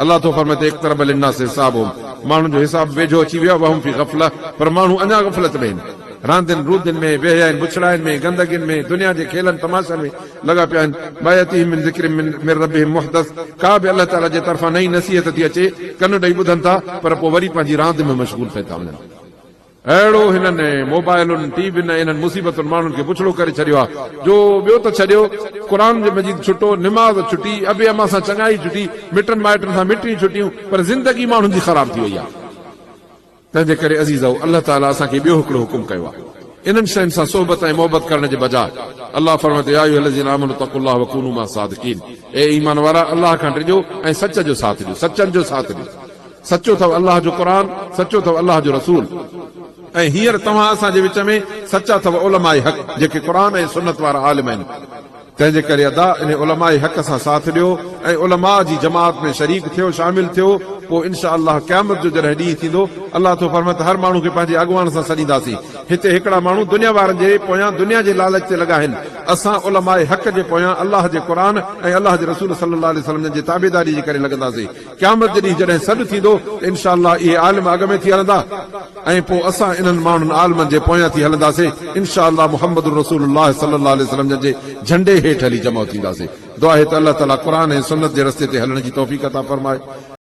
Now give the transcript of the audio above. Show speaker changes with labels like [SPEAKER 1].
[SPEAKER 1] الله ٿو فرمائي ته اقترب للناس حسابهم ماڻهن جو حساب ويجهو اچي ويو آهي وهم في غفلة پر ماڻهو اڃا غفلت ۾ آهن. راندين روندين ۾، بيحيائين بڇڙاين ۾، گندگين ۾، دنيا جي کيلن تماشن ۾ لڳا پيا آهن. ما ياتيهم من ذڪر من ربهم محدث ڪا به الله تعاليٰ جي طرفان نئين نصيحت ٿي اچي، ڪن ڏئي ٻڌن ٿا پر پوء وري پنهنجي راند ۾ مشغول ٿي ٿا وڃن. اهڙو هنن موبائلن، ٽي وين ۽ انهن مصيبتن ماڻهن کي بڇڙو ڪري ڇڏيو آهي جو ٻيو ته ڇڏيو قرآن مجيد ڇٽو، نماز ڇٽي، ابي امان سان چڱائي ڇٽي، مٽن مائٽن سان مٽيون ڇٽيون پر زندگي ماڻهن جي خراب ٿي وئي آهي. تنهنجي ڪري عزيزؤ! الله تعاليٰ اسان کي ٻيو هڪڙو حڪم ڪيو آهي، انهن شين سان صحبت ۽ محبت ڪرڻ جي بجاء، الله فرمائي ٿو، يا ايها الذين آمنوا اتقوا الله وڪونوا مع الصادقين، اي ايمان وارا! الله کان ڊڄو ۽ سچ جو ساٿ ڏيو، سچن جو ساٿ ڏيو. سچو اٿو الله جو قرآن، سچو اٿو الله جو رسول. ۽ هينئر توهان اسان جي وچ ۾ سچا اٿو علماء حق، جيڪي قرآن ۽ سنت وارا عالم آهن. تنهنجي ڪري ادا انهي علماء حق سان ساٿ ڏيو ۽ علماء جي جماعت ۾ شريڪ ٿيو شامل ٿيو پوء ان شاء الله قيامت جو جڏهن ڏينهن ٿيندو الله ٿو فرمائي ته هر ماڻهو کي پنهنجي اڳواڻ سان سڏينداسين هتي هڪڙا ماڻهو دنيا وارن جي پويان دنيا جي لالچ تي لڳا آهن اسان علماء حق جي پويان الله جي قرآن ۽ الله جي رسول صلي الله عليه وسلم جن جي تابعداري جي ڪري لڳنداسين قيامت جي ڏينهن جڏهن سڏ ٿيندو ته ان شاء الله اهي عالم اڳ ۾ ٿي هلندا ۽ پوء اسان انهن ماڻهن عالمن جي پويان ٿي هلنداسين ان شاء الله محمد رسول الله صلي الله عليه وسلم جن جي جهنڊي هيٺ هلي جمع ٿينداسين دعا آهي ته الله تعالي قرآن ۽ سنت جي رستي تي هلڻ جي توفيق عطا فرمائي.